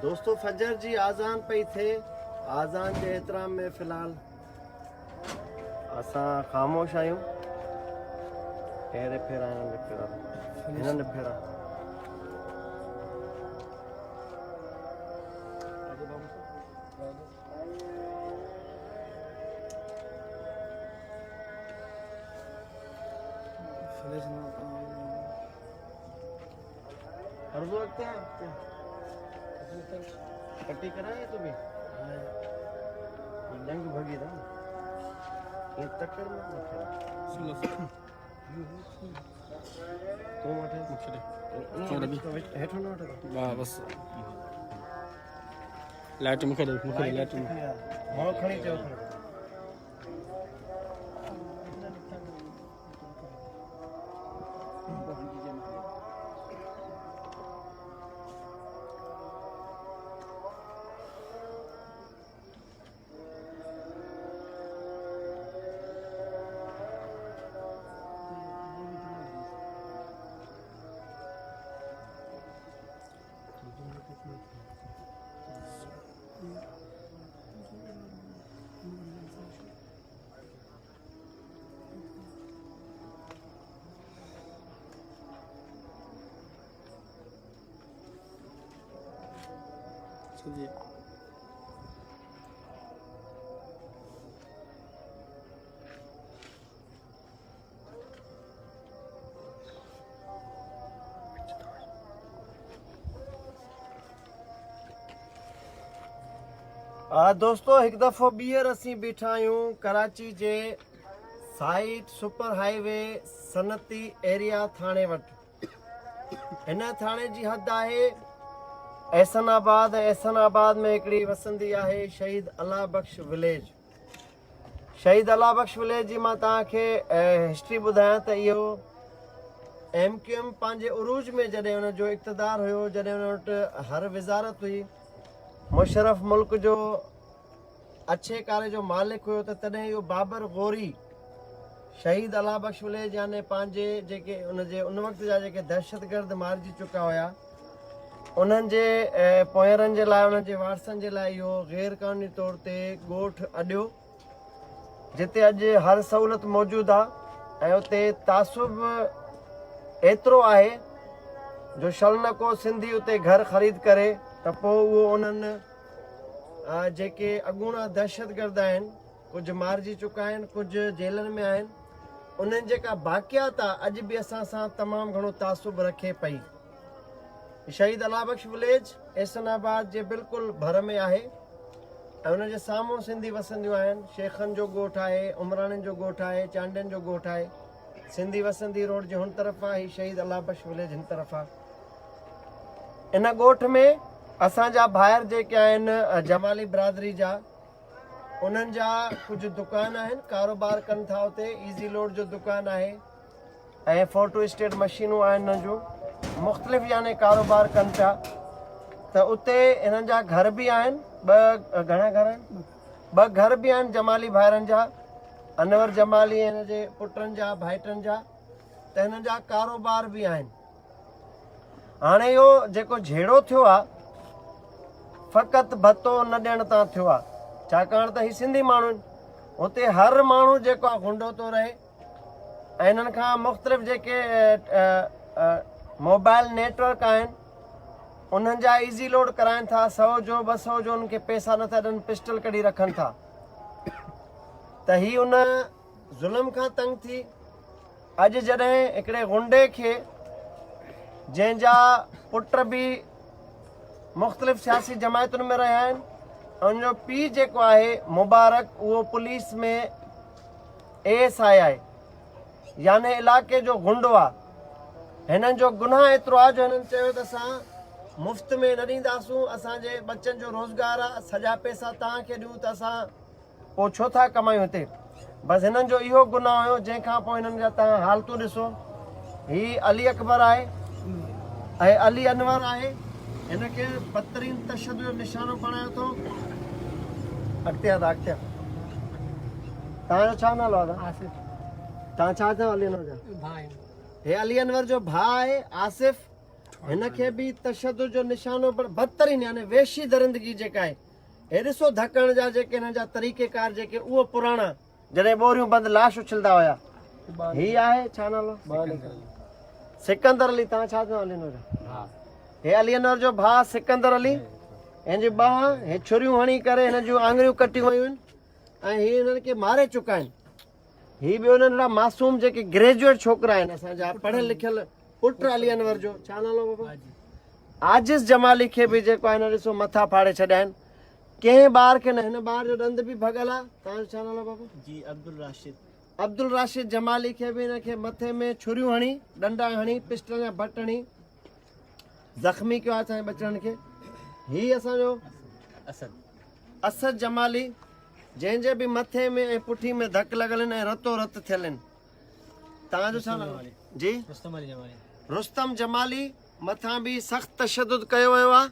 دوستو فجر جي آذان پئي ٿئي آذان جي احترام ۾ في الحال اسان خاموش آهيون پهري ڦيرا هنن ڦيرا هنن ڦيرا अर्जो अगते हैं पट्टी कराए तो भी जंग भगी था ये तकड़ में तू वठे हेठो न वठे बस लाइट मूंखे ॾे मूंखे ॾे लाइट मां खणी चओ खणी دوستو هڪ دفعو ٻيهر اسين بيٺا آهيون ڪراچي جي سائيٽ سپر هائي وي صنعتي ايريا ٿاڻي وٽ هن ٿاڻي جي حد آهي احسن آباد ۽ احسن آباد ۾ هڪڙي وسندي آهي شهيد الله بخش وليج شهيد الله بخش وليج جي مان توهان کي هسٽري ٻڌايان ته اهو ايم ڪيو ايم پنهنجي عروج ۾ جڏهن ان جو اقتدار هيو جڏهن ان وٽ هر وزارت هئي مشرف ملڪ جو اڇي ڪاري جو مالڪ هيو ته تڏهن اهو بابر غوري شهيد الله بخش وليج يعني پنهنجي جيڪي ان جي ان وقت جا جيڪي دهشتگرد مارجي چڪا هيا انهن جي پوئرن جي لاء انهن جي وارثن جي لاء اهو غير قانوني طور تي ڳوٺ اڏيو جتي اڄ هر سهولت موجود آ ۽ اتي تعصب ايترو آهي جو شل نه ڪو سنڌي اتي گهر خريد ڪري ته پوء اهو انهن جيڪي اڳوڻا دهشتگرد آهن ڪجهه مارجي چڪا آهن ڪجهه جيلن ۾ آهن انهن جيڪا باقيات آ اڄ به اسان سان تمام گهڻو تعصب رکي پئي. شهيد الله بخش وليج احسن آباد جي بلڪل ڀر ۾ آهي ۽ ان جي سامهون سنڌي وسنديون آهن شيخن جو ڳوٺ آهي عمراڻين جو ڳوٺ آهي چانڊين جو ڳوٺ آهي سنڌي وسندي روڊ جي هن طرف آهي هي شهيد الله بخش وليج هن طرف آهي ان ڳوٺ ۾ اسان جا ڀائر جيڪي آهن جمالي برادري جا انهن جا ڪجهه دڪان آهن ڪاروبار ڪن ٿا اتي ايزي لوڊ جو دڪان آهي ۽ فوٽو اسٽيٽ مشينون آهن انهن جون مختلف يعني ڪاروبار ڪن پيا ته اتي انهن جا گهر به آهن ٻه گهڻا گهر آهن ٻه گهر به آهن جمالي ڀائرن جا انور جمالي هن جي پٽن جا ڀائٽن جا ته هنن جا ڪاروبار به آهن هاڻي اهو جيڪو جهيڙو ٿيو آهي فقط ڀتو نه ڏيڻ تان ٿيو آهي ڇاڪاڻ ته هي سنڌي ماڻهو هتي هر ماڻهو جيڪو آهي غنڊو ٿو رهي ۽ انهن کان مختلف جيڪي موبائل نيٽ ورڪ آهن انهن جا ايزي لوڊ ڪرائن ٿا سو جو ٻه سو جو انهن کي پيسا نٿا ڏين پسٽل ڪڍي رکن ٿا. ته هي ان ظلم کان تنگ ٿي اڄ جڏهن هڪڙي غنڊي کي جنهن جا پٽ به مختلف سياسي جماعتن ۾ رهيا آهن ان جو پيء جيڪو آهي مبارڪ اهو پوليس ۾ اي ايس I آهي يعني علائقي جو غنڊو آهي هنن جو گناهه ايترو آهي جو هنن چيو ته اسان مفت ۾ نه ڏينداسون اسان جي ٻچن جو روزگار آهي سڄا پئسا توهان کي ڏيون ته اسان پوء ڇو ٿا ڪمايون هتي؟ بس هنن جو اهو گناهه هيو جنهن کان پوء هنن جا توهان حالتون ڏسو. هي علي اڪبر آهي ۽ علي انور آهي. هن کي بدترين تشدد جو نشانو بڻايو اٿو. اڳتي آ اڳتي آ. توهان جو ڇا نالو آ؟ آصف. توهان ڇا ٿيو علي انور جا؟ ڀاء. هي علي انور جو ڀاء آهي آصف. هن کي به تشدد جو نشانو بدترين يعني وحشي درندگي جيڪا آهي. هي ڏسو ڌڪڻ جا جيڪي هنن جا طريقي ڪار جيڪي اهو پراڻا جڏهن ٻوريون بند لاش اڇلدا هيا. هي آهي ڇا نالو؟ سڪندر علي. توهان ڇا ٿيو علي انور جو؟ هي علي انور جو ڀاء سڪندر علي. هن جي ٻانهن هي ڇريون هڻي ڪري هن جون آڱريون ڪٽيون ويون آهن ۽ هي هنن کي ماري چڪا آهن. هي ٻيو ننڍڙا معصوم جيڪي گريجوئيٽ ڇوڪرا آهن اسان جا پڙهيل لکيل پٽ علي انور جو ڇا نالو بابا؟ عاجز جمالي کي به جيڪو آهي نه ڏسو مٿا ڦاڙي ڇڏيا آهن. ڪنهن ٻار کي نه هن ٻار جو ڏند به ڀڳل آهي. توهان جو ڇا نالو بابا؟ جي عبدالراشد. عبدالراشد جمالي کي به هن کي مٿي ۾ ڇريون هڻي ڏنڊا هڻي پسٽل جا بٽ هڻي زخمي ڪيو آهي اسان جي ٻچڙن کي. هي اسان جو اسد. اسد جمالي جنهن جي به مٿي ۾ ۽ پٺي ۾ ڌڪ لڳل آهن ۽ رتو رت ٿيل آهن. توهان جو ڇا نالو؟ جي رستم علي جمالي. رستم جمالي مٿان به سخت تشدد ڪيو ويو آهي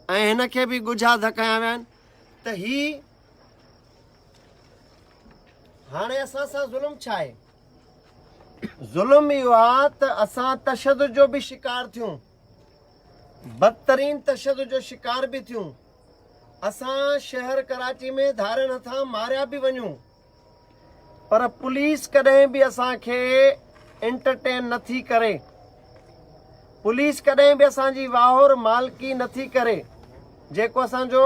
۽ هن کي به ڳجها ڌڪ هنيا ويا آهن ته هي هاڻي اسان سان ظلم ڇا آهي؟ ظلم اهو آهي ته اسان تشدد جو به شڪار ٿيون، بدترين تشدد جو شڪار به ٿيون، اسان شهر ڪراچي ۾ ڌارين هٿان ماريا به وڃون پر پوليس ڪڏهن به اسان کي انٽرٽين نٿي ڪري، پوليس ڪڏهن به اسان جي واهر مالڪي نٿي ڪري جيڪو اسان جو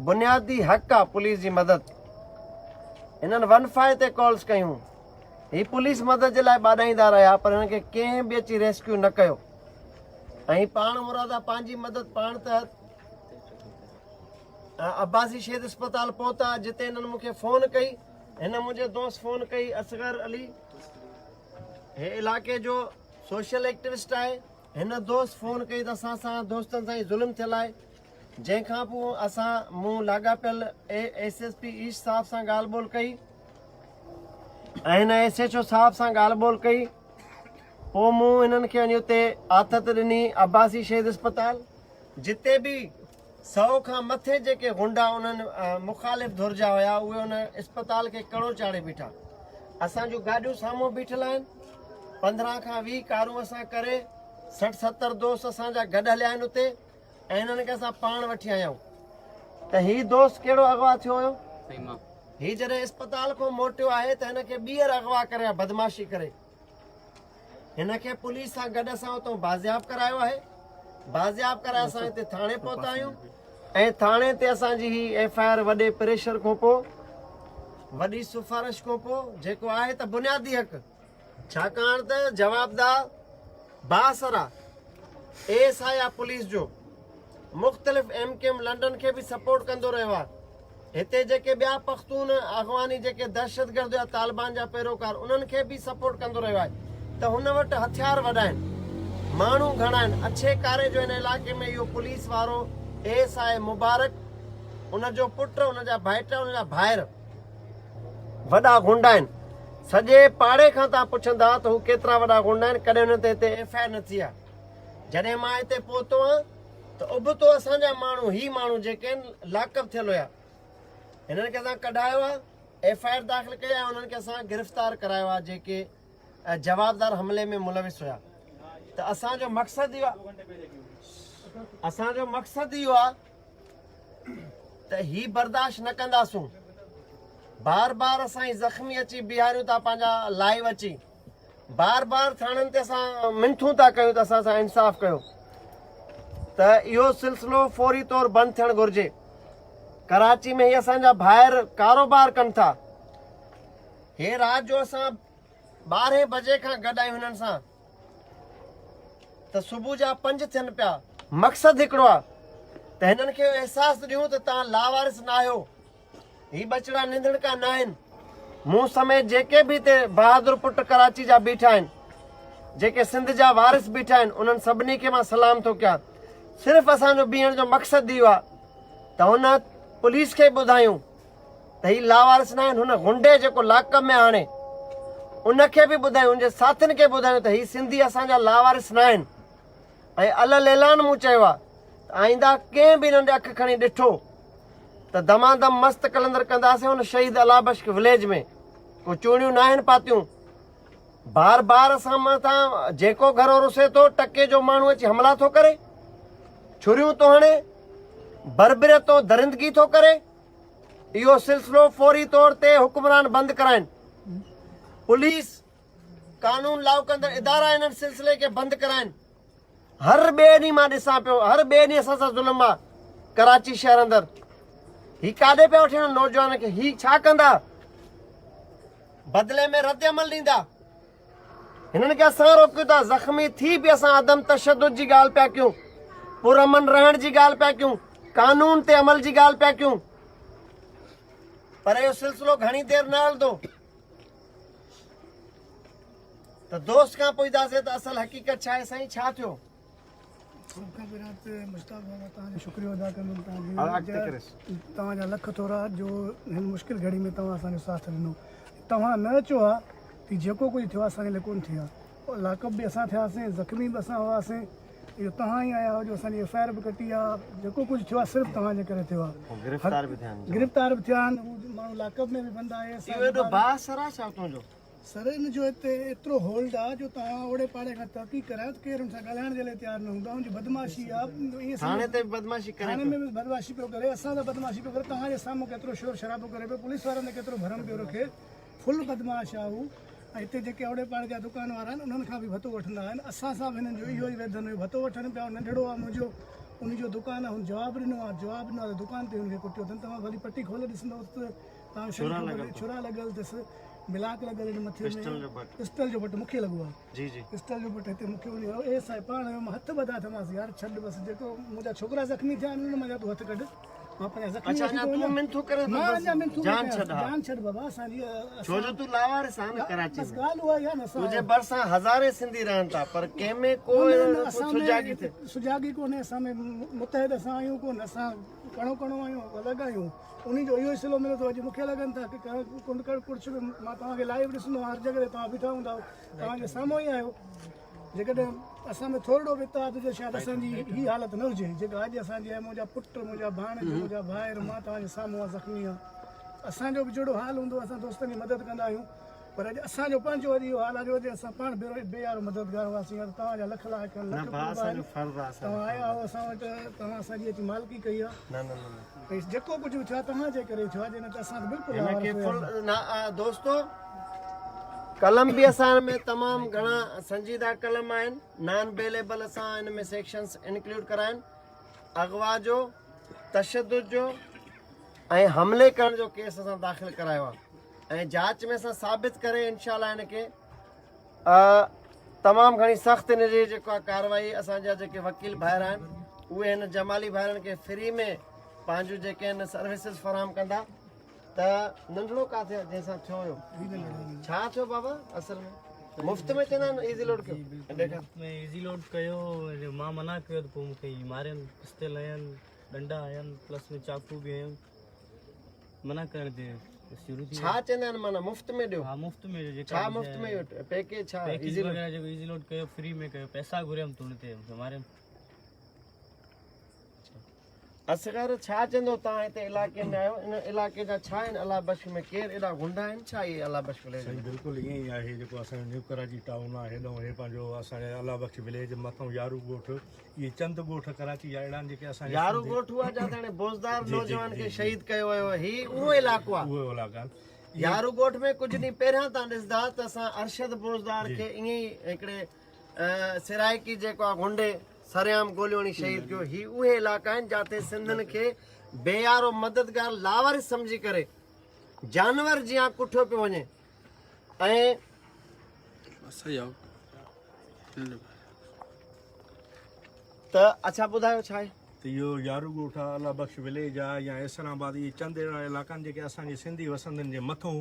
بنيادي حق آ پوليس جي مدد. هنن ون فائيو تي ڪالز ڪيون، هي پوليس مدد جي لاء ٻاڏائيندا رهيا پر هنن کي ڪنهن به اچي ريسڪيو نه ڪيو ۽ پاڻ مرادا پنهنجي مدد پاڻ تحت عباسي شهيد اسپتال پهتا جتي هنن مون کي فون ڪئي. هن منهنجي دوست فون ڪئي اصغر علي هي علائقي جو سوشل ايڪٽوسٽ آهي. هن دوست فون ڪئي ته اسان سان دوستن سان هي ظلم ٿيل آهي جنهن کان پوء اسان مون لاڳاپيل ايس ايس پي ايش صاحب سان ڳالهه ٻولهه ڪئي ۽ هن ايس ايڇ او صاحب سان ڳالهه ٻولهه ڪئي پوء مون هنن کي وڃي اتي آٿت ڏني عباسي شهيد اسپتال جتي به سئو کان مٿي جيڪي غنڊا انهن مخالف ڌر جا هيا اهي ان اسپتال کي ڪڙو چاڙهي بيٺا. اسان جون گاڏيون سامهون بيٺل آهن. 15 کان 20 ڪارون اسان ڪري 60 70 دوست اسان جا گڏ هليا آهن اتي ۽ انهن کي اسان پاڻ وٺي آيا آهيون ته هي دوست ڪهڙو اغوا ٿيو هيو؟ هي جڏهن اسپتال کان موٽيو آهي ته هن کي ٻيهر اغوا ڪري بدمعاشي ڪري هن کي پوليس سان گڏ اسان اتان بازياب ڪرايو آهي. بازياب ڪرائي اسان هتي ٿاڻي پهتا آهيون ۽ ٿاڻي تي اسان جي هي ايف I R وڏي پريشر کان پوء وڏي سفارش کان پوء جيڪو آهي ته بنيادي حق ڇاڪاڻ ته جوابدار بااثر آ اي ايس I آ پوليس جو مختلف ايم ڪيو ايم لنڊن کي به سپورٽ ڪندو رهيو آ هتي جيڪي ٻيا پختون اغواني جيڪي دهشتگرد يا طالبان جا پيروڪار انهن کي به سپورٽ ڪندو رهيو آهي ته هن وٽ هٿيار وڏا آهن ماڻهو گهڻا آهن اڇي ڪاري جو هن علائقي ۾ اهو پوليس وارو اي ايس I مبارڪ ان جو پٽ ان جا ڀائٽا ان جا ڀائر وڏا غنڊا آهن سڄي پاڙي کان تان پڇندا ته هو ڪيترا وڏا غنڊا آهن ڪڏهن انهن تي هتي ايف I R نه ٿي آهي جڏهن مان هتي پهتو آهيان ته ابتو اسان جا ماڻهو هي ماڻهو جيڪي آهن لاڪ اپ ٿيل هيا هنن کي اسان ڪڍايو آهي ايف I R داخل ڪئي آهي انهن کي اسان گرفتار ڪرايو آهي جيڪي جوابدار حملي ۾ ملوث هيا ته اسان جو مقصد اهو اسان جو مقصد اهو آهي ته هي برداشت نه ڪنداسون بار بار اسان هي زخمي اچي بيهاريون ٿا پنهنجا لائيو اچي بار بار ٿاڻن تي اسان منٿون ٿا ڪيون ته اسان سان انصاف ڪيو ته اهو سلسلو فوري طور بند ٿيڻ گهرجي. ڪراچي ۾ هي اسان جا ڀائر ڪاروبار ڪن ٿا. هي رات جو اسان ٻارهين بجي کان گڏ آهيون هنن سان ته صبح جا پنج ٿين پيا. مقصد هڪڙو آ ته هنن کي اهو احساس ڏيون ته توهان لاوارث ناهيو. هي ٻچڙا ننڌڻڪا ناهن. مون سميت جيڪي به هتي بهادر پٽ ڪراچي جا بيٺا آهن، جيڪي سنڌ جا وارث بيٺا آهن، انهن سڀني کي مان سلام ٿو ڪيان. صرف اسان جو بيهڻ جو مقصد اهو آ ته هن پوليس کي ٻڌايون ته هي لاوارث ناهن، هن غنڊي جيڪو لاڪ ۾ آڻي ان کي به ٻڌايون، ان جي ساٿين کي ٻڌايون ته هي سنڌي اسان جا لاوارث ناهن. ۽ علي الاعلان مون چيو آ ته آئنده ڪنهن به انهن ڏي اک کڻي ڏٺو ته دمادم مست قلندر ڪنداسين ان شهيد الله بخش وليج ۾ ڪو چوڻيون ناهن پاتيون بار بار اسان مٿان جيڪو گهرو رسي ٿو ٽڪي جو ماڻهو اچي حملا ٿو ڪري ڇريون ٿو هڻي بربريت ۽ درندگي ٿو ڪري اهو سلسلو فوري طور تي حڪمران بند ڪرائن پوليس قانون لاڳو ڪندڙ ادارا انهن سلسلي کي بند ڪرائن هر ٻئي ڏينهن مان ڏسان پيو هر ٻئي ڏينهن اسان سان ظلم آ ڪراچي شهر اندر هي ڪاڏي پيا وٺي وڃن نوجوان کي هي ڇا ڪندا بدلي ۾ رد عمل ڏيندا هنن کي اسان روڪيون ٿا زخمي ٿي به اسان عدم تشدد جي ڳالهه پيا ڪيون پرامن رهڻ جي ڳالهه پيا ڪيون قانون تي عمل جي ڳالهه پيا ڪيون پر اهو سلسلو گهڻي دير نه هلندو ته دوست کان پڇنداسين ته اصل حقيقت ڇا آهي سائين ڇا ٿيو؟ سڀ کان پهريان ته مشتاق بابا توهان جو شڪريو ادا ڪندم توهان جي توهان جا لک ٿورا جو هن مشڪل گهڙي ۾ توهان اسان جو ساٿ ڏنو توهان نه اچو ها ته جيڪو ڪجهه ٿيو اسان جي لاء ڪونه ٿئي ها لاڪ اپ به اسان ٿياسين زخمي به اسان هئاسين اهو توهان ئي آيا هئو جو اسان جي ايف I R به ڪٽي آ جيڪو ڪجهه ٿيو آ صرف توهان جي ڪري ٿيو آ گرفتار به ٿيا آهن گرفتار به ٿيا آهن هو ماڻهو لاڪ اپ ۾ به بند آهي اهو ايڏو بااثر آ ڇا تنهنجو سر ان جو هتي ايترو هولڊ آ جو توهان اوڙي پاڙي کان تحقيق ڪرايو ته ڪير ان سان ڳالهائڻ جي لاء تيار نه هوندو ان جي بدمعاشي آ ائين ٿاڻي تي به بدمعاشي ڪري ٿاڻي ۾ به بدمعاشي پيو ڪري اسان سان بدمعاشي پيو ڪري توهان جي سامهون ڪيترو شور شرابو ڪري پيو پوليس وارن تي ڪيترو ڀرم پيو رکي فل بدمعاش آ هو ۽ هتي جيڪي اوڙي پاڙي جا دڪان وارا آهن انهن کان به ڀتو وٺندا آهن اسان سان به هنن جو اهو ئي ويڌن هيو ڀتو وٺن پيا ننڍڙو آ منهنجو ان جو دڪان آ هن جواب ڏنو آ جواب ڏنو آ ته دڪان تي هن کي ڪٽيو اٿن توهان ڀلي پٽي کولي ڏسندو ته توهان کي ڇرا خبر لڳل ڇرا لڳل اٿس ملاڪ لڳل هن مٿي ۾ پسٽل جو بٽ مونکي لڳو آ جي جي پسٽل جو بٽ هتي مونکي وڃي ايس I پاڻ هيو مان هٿ ٻڌا اٿمانس يار ڇڏ بس جيڪو منهنجا ڇوڪرا زخمي ٿيا آهن انهن منجهان تون هٿ ڪڍ اڇا اڃا تون منٿون ڪرين ٿو بس جان ڇڏ ها جان ڇڏ بابا اسان جي ڇو جو تون لاوارث آهين نه ڪراچي بس ڳالهه اها ئي آهي نه تنهنجي ڀرسان هزارين سنڌي رهن ٿا پر ڪنهن ۾ ڪو سجاڳي ٿئي سجاڳي ڪونهي اسان ۾ متحد اسان آهيون ڪونه اسان ڪڻو ڪڻو آهيون الڳ آهيون انهي جو اهو ئي صلو ملي ٿو اڄ مونکي لڳن ٿا ڪي ڪنڊ ڪڙڇ ۾ مان توهان کي لائيو ڏسندو آهيان هر جڳهه تي توهان بيٺا هوندا توهان جي سامهون ئي آهيو جيڪڏهن اسان ۾ ٿورڙو به اتحاد هجي شايد اسان جي هي حالت نه هجي جيڪا اڄ اسان جي آهي منهنجا پٽ منهنجا ڀاڻيج منهنجا ڀائر مان توهان جي سامهون آهيان زخمي آهيان اسان جو به جهڙو حال هوندو اسان دوستن جي مدد ڪندا آهيون پر اڄ اسان جو پنهنجو اڄ اهو حال آهي جو اڄ اسان پاڻ بي يارو مددگار هئاسين يار توهان جا لک لائق آهن لک قرب آهن توهان آيا آهيو اسان وٽ توهان اسان جي اچي مالڪي ڪئي آهي نه نه نه جيڪو ڪجهه به ٿيو آهي توهان جي ڪري ٿيو آهي جي نه ته اسان ته بلڪل هن کي فل دوستو قلم به اسان ۾ تمام گهڻا سنجيده قلم آهن نان بيليبل اسان ان ۾ سيڪشنز انڪلوڊ ڪرائن اغوا جو تشدد جو ۽ حملي ڪرڻ جو ڪيس اسان داخل ڪرايو آهي ۽ جاچ ۾ اسان ثابت ڪري انشاء الله هن کي تمام گهڻي سخت ان جي جيڪو آهي ڪارروائي اسان جا جيڪي وڪيل ڀائر آهن اهي هن جمالي ڀائرن کي فري ۾ پنهنجون جيڪي آهن سروسز فراهم ڪندا ته ننڍڙو ڪاٿي آهي جنهن سان ٿيو هيو ڇا ٿيو بابا اصل ۾ مفت ۾ چوندا آهن ايزي لوڊ ڪيو ڏيکار ۾ ايزي لوڊ ڪيو مان منع ڪيو ته پوء مون کي مارين پستول هنيا ڏنڊا هنيا پلس ۾ چاقو به هنيو منع ڪرڻ تي شروع ٿي ڇا چوندا آهن معنيٰ مفت ۾ ڏيو ها مفت ۾ ڏيو ڇا مفت ۾ پيڪيج ڇا پيڪيج وغيره جيڪو ايزي لوڊ ڪيو فري ۾ ڪيو پئسا گهريم تون تي مون کي ماريم اصغر ڇا چوندو توهان هتي علائقي ۾ آهيو ان علائقي جا ڇا آهن الله بخش ۾ ڪير ايڏا غنڊا آهن ڇا اهي الله بخش وليج سائين بلڪل ائين ئي آهي جيڪو اسان جو نيو ڪراچي ٽائون آهي هيڏانهن هي پنهنجو اسان جي الله بخش وليج مٿئون يارو ڳوٺ اهي چند ڳوٺ ڪراچي جا اهڙا آهن جيڪي اسان جي يارو ڳوٺ اهو آهي جاتي هاڻي بوزدار نوجوان کي شهيد ڪيو ويو آهي هي اهو علائقو آهي اهو علائقو آهي يارو ڳوٺ ۾ ڪجهه ڏينهن پهريان تان ڏسندا ته اسان ارشد بوزدار کي ائين ئي هڪڙي سرائيڪي جيڪو آهي غنڊي سرعام گوليون هڻي شهيد ڪيو هي اهي علائقا آهن جاتي سنڌين کي بي يارو مددگار لاوارث سمجهي ڪري جانور جيان ڪٺيو پيو وڃي. ۽ ته اڇا ٻڌايو ڇا آهي؟ ته اهو يارو ڳوٺ آ، الله بخش وليج آ يا احسن آباد اهي چند اهڙا علائقا آهن جيڪي اسان جي سنڌي وسندين جي مٿئون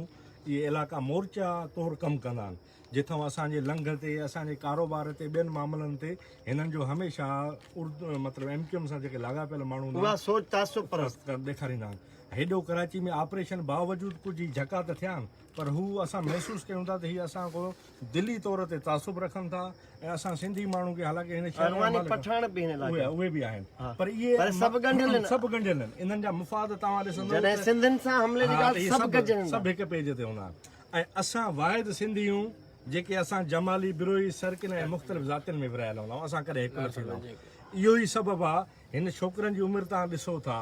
اهي علائقا مورچا طور ڪم ڪندا آهن جتان اسان جي لنگهه تي اسان جي ڪاروبار تي ٻين معاملن تي هنن جو هميشه اردو مطلب ايم ڪيو ايم سان جيڪي لاڳاپيل ماڻهو هوندا اها سوچ تعصب پرست ڏيکاريندا آهن هيڏو ڪراچي ۾ آپريشن باوجود ڪجهه هي جهڪا ته ٿيا آهن پر هو اسان محسوس ڪيون ٿا ته هي اسان کان دلي طور تي تعصب رکن ٿا ۽ اسان سنڌي ماڻهو کي حالانڪه هن شهر ارغواني پٺاڻ به هن علائقي اهي به آهن پر اهي پر سڀ ڳنڍيل آهن سڀ ڳنڍيل آهن انهن جا مفاد توهان ڏسندو جڏهن سنڌين سان حملي جي ڳالهه سڀ گڏجن سڀ هڪ پيج تي هوندا آهن ۽ اسان واحد سنڌي آهيون جيڪي اسان جمالي بروهي سرڪن ۽ مختلف ذاتين ۾ ورهايل هوندا آهيون اسان ڪڏهن هڪ نه ٿيندا آهيون اهو ئي سبب آهي هن ڇوڪرن جي عمر توهان ڏسو ٿا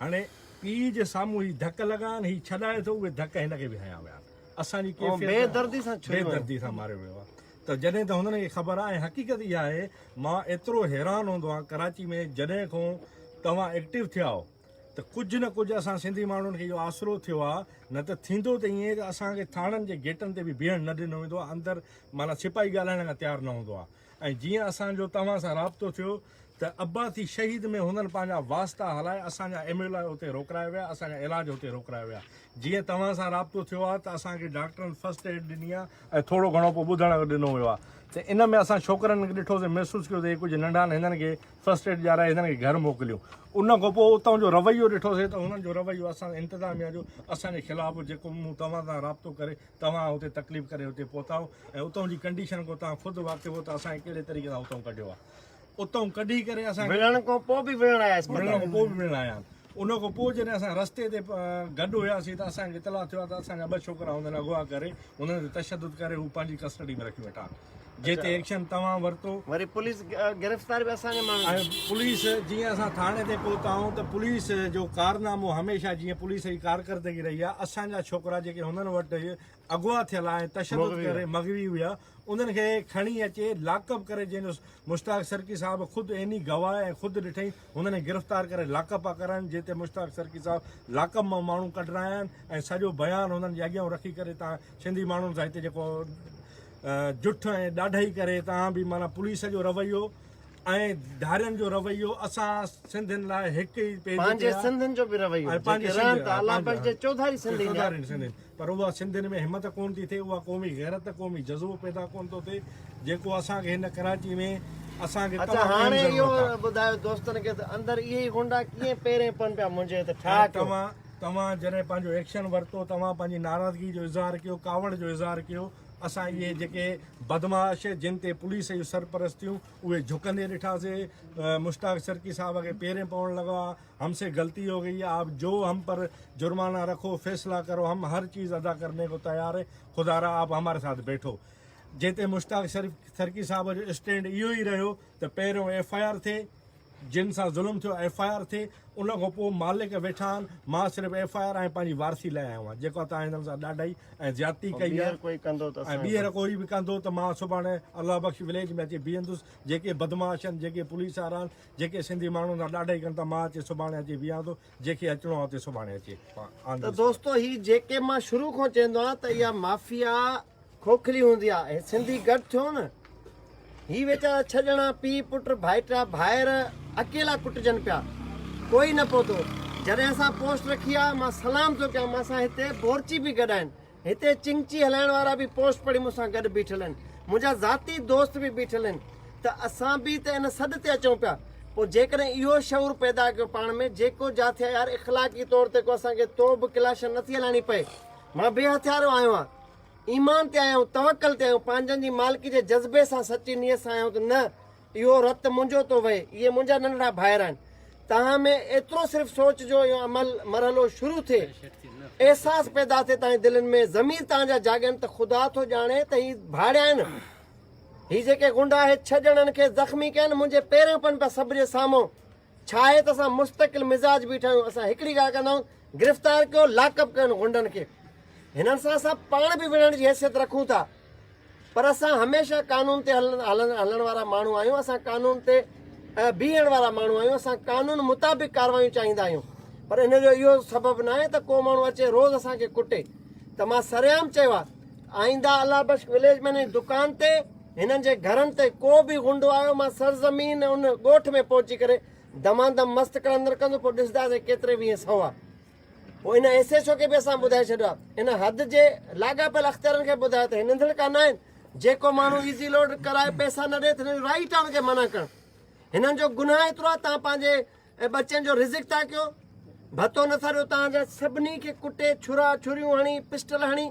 هاڻي پيء جي سامهون هي ڌڪ لڳا آهن هي ڇڏائي ٿو اهي ڌڪ هن کي به هنيا ويا آهن اسان جي ڪيفيت بي دردي سان بي دردي سان ماريو ويو آهي ته جڏهن ته هنن کي خبر آهي ۽ حقيقت اها آهي مان ايترو حيران هوندو آهيان ڪراچي ۾ جڏهن کان توهان ايڪٽو ٿيا آهو ته ڪجهه نه ڪجهه اسان سنڌي ماڻهن کي اهو آسرو ٿيو آهي نه ته ٿيندو ته ائين ته اسان کي ٿاڻن جي گيٽن تي به بيهڻ نه ڏنو ويندو آهي اندر معنيٰ سپاهي ڳالهائڻ کان تيار نه هوندو آهي ۽ جيئن اسان جو توهان سان رابطو ٿيو ته عباسي شهيد ۾ هنن پنهنجا واسطا هلائي اسان جا ايم ايل I اتي روڪرايا ويا اسان جا علاج اتي روڪرايا ويا جيئن توهان سان رابطو ٿيو آهي ته اسان کي ڊاڪٽرن فرسٽ ايڊ ڏني آهي ۽ ٿورو گهڻو پوء ٻڌڻ ڏنو ويو آهي ته ان ۾ اسان ڇوڪرن کي ڏٺوسين محسوس ڪيو ته هي ڪجهه ننڍا آهن هنن کي فرسٽ ايڊ ڏيارائي هنن کي گهر موڪليون ان کان پوء اتان جو رويو ڏٺوسين ته هنن جو رويو اسان انتظاميا جو اسان جي خلاف هو جيڪو مون توهان سان رابطو ڪري توهان اتي تڪليف ڪري اتي پهتا آهيو ۽ اتان جي ڪنڊيشن کان توهان خود واقف هو ته اسان کي ڪهڙي طريقي سان اتان ڪڍيو آهي اتان ڪڍي ڪري اسان وڙهڻ کان پوء به وڙهڻ آيا وڙهڻ کان پوء به وڙهڻ آيا ان کان پوء جڏهن اسان رستي تي گڏ هياسين ته اسان کي اطلاع ٿيو آهي ته اسان جا ٻه ڇوڪرا هنن اغوا ڪري انهن تي تشدد ڪري هو پنهنجي ڪسٽڊي ۾ رکي ويٺا جنهن تي ايڪشن توهان ورتو. وري پوليس گرفتار به اسان جي ماڻهن ۽ پوليس جيئن اسان ٿاڻي تي پهتا آهيون ته پوليس جو ڪارنامو هميشه جيئن پوليس جي ڪارڪردگي رهي آهي اسان جا ڇوڪرا جيڪي هنن وٽ اغوا ٿيل آهن تشدد ڪري مغوي هيا انهن کي کڻي اچي لاڪ اپ ڪري جنهن جو مشتاق سرڪي صاحب خود عيني گواهه ۽ خود ڏٺئي هنن کي گرفتار ڪري لاڪ اپ ڪراين جنهن تي مشتاق سرڪي صاحب لاڪ اپ مان ماڻهو ڪڍرايا آهن ۽ سڄو بيان هنن جي اڳيان رکي ڪري تان سنڌي ماڻهن سان هتي جيڪو جٺ ۽ ڏاڍائي ڪري تان به معنيٰ پوليس جو رويو ۽ ڌارين جو رويو اسان سنڌين لاء هڪ ئي پيج تي پنهنجي سنڌين جو به رويو ۽ پنهنجي جيڪي رهن ٿا الله بخش جي چوڌاري سنڌي چوڌاري سنڌين پر اها سنڌين ۾ همت ڪون ٿي ٿئي اها قومي غيرت قومي جذبو پيدا ڪون ٿو ٿئي جيڪو اسان کي هن ڪراچي ۾ اسان کي اچا هاڻي اهو ٻڌايو دوستن کي ته اندر اهي ئي غنڊا ڪيئن پيرين پون پيا منهنجي ته ٺاهه ڪيو. توهان توهان جڏهن پنهنجو ايڪشن ورتو توهان پنهنجي ناراضگي جو اظهار ڪيو ڪاوڙ جو اظهار ڪيو اسان اهي جيڪي بدمعاش جن تي پوليس جون سرپرستيون اهي جهڪندي ڏٺاسي مشتاق سرڪي صاحب کي پيرين پوڻ لڳا هم سي غلطي هو گئي آپ جو هم پر جرمانه رکو فيصله ڪرو هم هر چيز ادا ڪرني کو تيار هي خدا را آپ هماري ساٿ بيٺو جنهن تي مشتاق سرڪي صاحب جو اسٽينڊ اهو ئي رهيو ته پهريون ايف I R ٿئي جن سان ظلم ٿيو ايف I R ٿئي ان کان پوء مالڪ ويٺا آهن مان صرف ايف I R ۽ پنهنجي وارثي لاء آيو آهيان جيڪا توهان هنن سان ڏاڍائي ۽ زيادتي ڪئي آهي ٻيهر ڪوئي ڪندو ته ۽ ٻيهر ڪوئي به ڪندو ته مان سڀاڻي الله بخش وليج ۾ اچي بيهندس جيڪي بدمعاش آهن جيڪي پوليس وارا آهن جيڪي سنڌي ماڻهن سان ڏاڍائي ڪن ٿا مان اچي سڀاڻي اچي بيهان ٿو جنهن کي اچڻو آهي اتي سڀاڻي اچي ته دوستو هي جيڪي مان شروع کان چوندو آهيان ته اها مافيا کوکلي هوندي آهي هي سنڌي گڏ ٿيو نه هي ويچارا ڇهه ڄڻا پيء پٽ ڀائٽا ڀائر اڪيلا ڪٽجن پيا ڪوئي نه پهتو جڏهن اسان پوسٽ رکي آ مان سلام ٿو ڪيان مان سان هتي بورچي به گڏ آهن هتي چنگچي هلائڻ وارا به پوسٽ پڙهي مون سان گڏ بيٺل آهن. منهنجا ذاتي دوست به بيٺل آهن ته اسان به ته ان سڏ تي اچون پيا. پوء جيڪڏهن اهو شعور پيدا ڪيو پاڻ ۾ جيڪو جاٿي آهي يار اخلاقي طور تي ڪو اسان کي توب ڪلاشن نٿي هلائڻي پئي. مان بي هٿيارو آيو آهيان. ايمان تي آيو آهيان، توڪل تي آيو آهيان، پنهنجن جي مالڪي جي جذبي سان سچي نيت سان آيو آهيان ته نه اهو رت منهنجو ٿو وهي، اهي منهنجا ننڍڙا ڀائر آهن. توهان ۾ ايترو صرف سوچ جو اهو عمل مرحلو شروع ٿئي، احساس پيدا ٿئي توهان جي دلين ۾، ضمير توهان جا جاڳن ته خدا ٿو ڄاڻي ته هي ڀاڙيا آهن، هي جيڪي غنڊا هي ڇهه ڄڻن کي زخمي ڪيا آهن، منهنجي پيرين پن پيا سڀ جي سامهون. ڇا آهي ته اسان مستقل مزاج بيٺا آهيون، اسان هڪڙي ڳالهه ڪندا آهيون، گرفتار ڪيو، لاڪ اپ ڪيو غنڊن کي. هنن سان اسان پاڻ به وڙهڻ جي حيثيت رکون ٿا. پر اسان هميشه قانون تي هلڻ وارا ماڻهو آهيون، اسان قانون تي بيهڻ وارا ماڻهو آهيون، اسان قانون مطابق ڪاروايون چاهيندا آهيون پر ان جو اهو سبب ناهي ته ڪو ماڻهو اچي روز اسان کي ڪٽي ته مان سرعام چيو آهي آئنده الله بخش وليج ۾ هنن جي دڪان تي هنن جي گهرن تي ڪو به غنڊو آيو مان سرزمين ان ڳوٺ ۾ پهچي ڪري دمادم مست قلندر ڪندس پوء ڏسنداسين ڪيتري ويهين سئو آ. پوء ان ايس ايڇ او کي به اسان ٻڌائي ڇڏيو آهي ان حد جي لاڳاپيل اختيارن کي ٻڌايو ته هي ننڌڻڪا نه آهن جيڪو ماڻهو ايزي لوڊ ڪرائي پئسا نه ڏي ته هنن جو رائيٽ آهي ان کي منع ڪرڻ هنن جو گناهه ايترو آهي تان پنهنجي ٻچن جو رزق ٿا ڪيو ڀتو نٿا ڏيو تان جا سڀني کي ڪٽي ڇرا ڇريون هڻي پسٽل هڻي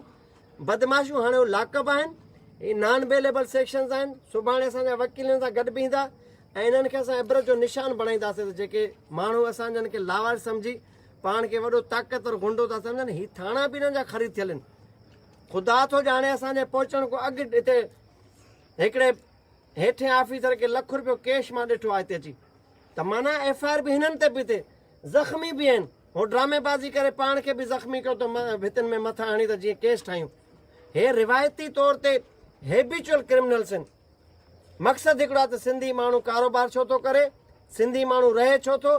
بدمعاشيون هاڻي هو لاڪب آهن هي نان بيليبل سيڪشنز آهن سڀاڻي اسان جا وڪيل هنن سان گڏ بيهندا ۽ انهن کي اسان عبرت جو نشان بڻائينداسين ته جيڪي ماڻهو اسان جن کي لاوارث سمجهي پاڻ کي وڏو طاقتور غنڊو ٿا سمجهن هي ٿاڻا به انهن جا خريد ٿيل آهن خدا ٿو ڄاڻي اسان جي پهچڻ کان اڳ هتي هڪڙي هيٺين آفيسر کي لک روپيو ڪيش مان ڏٺو آهي هتي اچي ته معنيٰ ايف I R به هنن تي به ٿئي زخمي به آهن هو ڊرامي بازي ڪري پاڻ کي به زخمي ڪيو ته ڀتين ۾ مٿان هڻي ته جيئن ڪيس ٺاهيون هي روايتي طور تي هيبيچوئل ڪرمنلس آهن مقصد هڪڙو آهي ته سنڌي ماڻهو ڪاروبار ڇو ٿو ڪري سنڌي ماڻهو رهي ڇو ٿو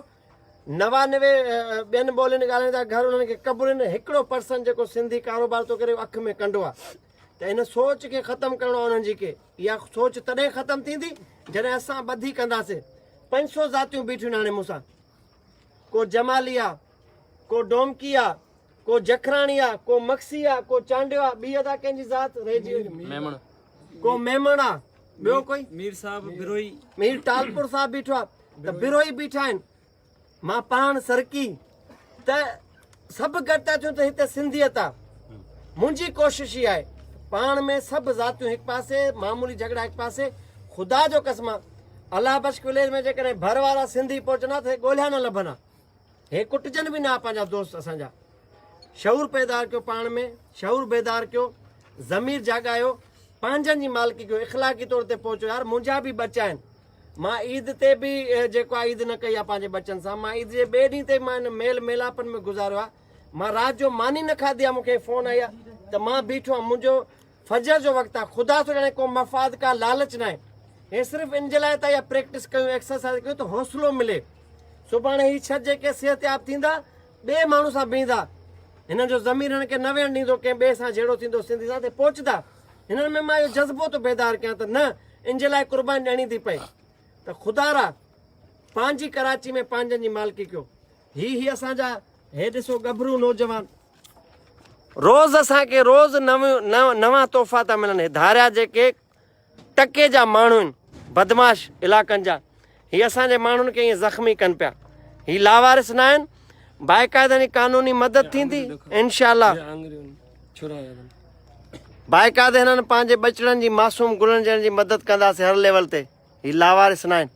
99 ٻين ٻولين ڳالهائيندا گهر انهن کي قبول نه هڪڙو پرسن جيڪو سنڌي ڪاروبار ٿو ڪري اک ۾ ڪنڊو آهي ته ان سوچ کي ختم ڪرڻو آهي انهن جي کي اها سوچ تڏهن ختم ٿيندي جڏهن اسان ٻڌي ڪنداسين 500 ذاتيون بيٺيون هاڻي مون سان ڪو جمالي آ ڪو ڊومڪي آ ڪو جکراڻي آ ڪو مگسي آ ڪو چانڊيو آ ٻي ادا ڪنهن جي ذات رهجي وئي ميمڻ ڪو ميمڻ آ ٻيو ڪوئي مير صاحب بروهي مير ٽالپور صاحب بيٺو آ ته بروهي بيٺا آهن مان پاڻ سرڪي ته سڀ گڏ ٿا ٿيون ته هتي سنڌيت آ منهنجي ڪوشش هي آهي پاڻ ۾ سڀ ذاتيون هڪ پاسي معمولي جهڳڙا هڪ پاسي خدا جو قسم آ الله بخش وليج ۾ جيڪڏهن ڀر وارا سنڌي پهچن ها ته هي ڳولهيا نه لڀن ها هي ڪٽجن به نه ها پنهنجا دوست اسان جا شعور پيدار ڪيو پاڻ ۾ شعور بيدار ڪيو ضمير جاڳايو پنهنجن جي مالڪي ڪيو اخلاقي طور تي پهچو يار منهنجا به ٻچا آهن مان عيد تي به جيڪو آهي عيد نه ڪئي آهي پنهنجي ٻچن سان مان عيد جي ٻئي ڏينهن تي مان ان ميل ميلاپن ۾ گذاريو آهي مان رات جو ماني نه کاڌي آهي مون کي فون آئي آهي ته مان بيٺو آهيان منهنجو فجر جو وقت آهي خدا ٿو ڄاڻي ڪو مفاد ڪا لالچ ناهي هي صرف ان جي لاء ته اها پريڪٽس ڪيون ايڪسرسائز ڪيون ته حوصلو ملي سڀاڻي هي ڇهه جيڪي صحتياب ٿيندا ٻئي ماڻهو سان بيهندا هنن جو ضمير هنن کي نه ويهڻ ڏيندو ڪنهن ٻئي سان جهيڙو ٿيندو سنڌي سان ته پهچندا هنن ۾ مان اهو جذبو ٿو بيدار ڪيان ته نه ان جي لاء قرباني ڏيڻي ٿي پئي ته خدارا پنهنجي ڪراچي ۾ پنهنجن جي مالڪي ڪيو هي هي اسان جا هي ڏسو ڳڀرو نوجوان روز اسان کي روز نوان تحفا ٿا ملن هي ڌاريا جيڪي ٽڪي جا ماڻهو آهن بدمعاش علائقن جا هي اسان جي ماڻهن کي ائين زخمي ڪن پيا هي لاوارث نه آهن باقاعده قانوني مدد ٿيندي انشاء الله باقاعده هنن پنهنجي ٻچڙن جي معصوم گلن جهڙن جي مدد ڪنداسين هر ليول تي هي لاوارث نه آهن.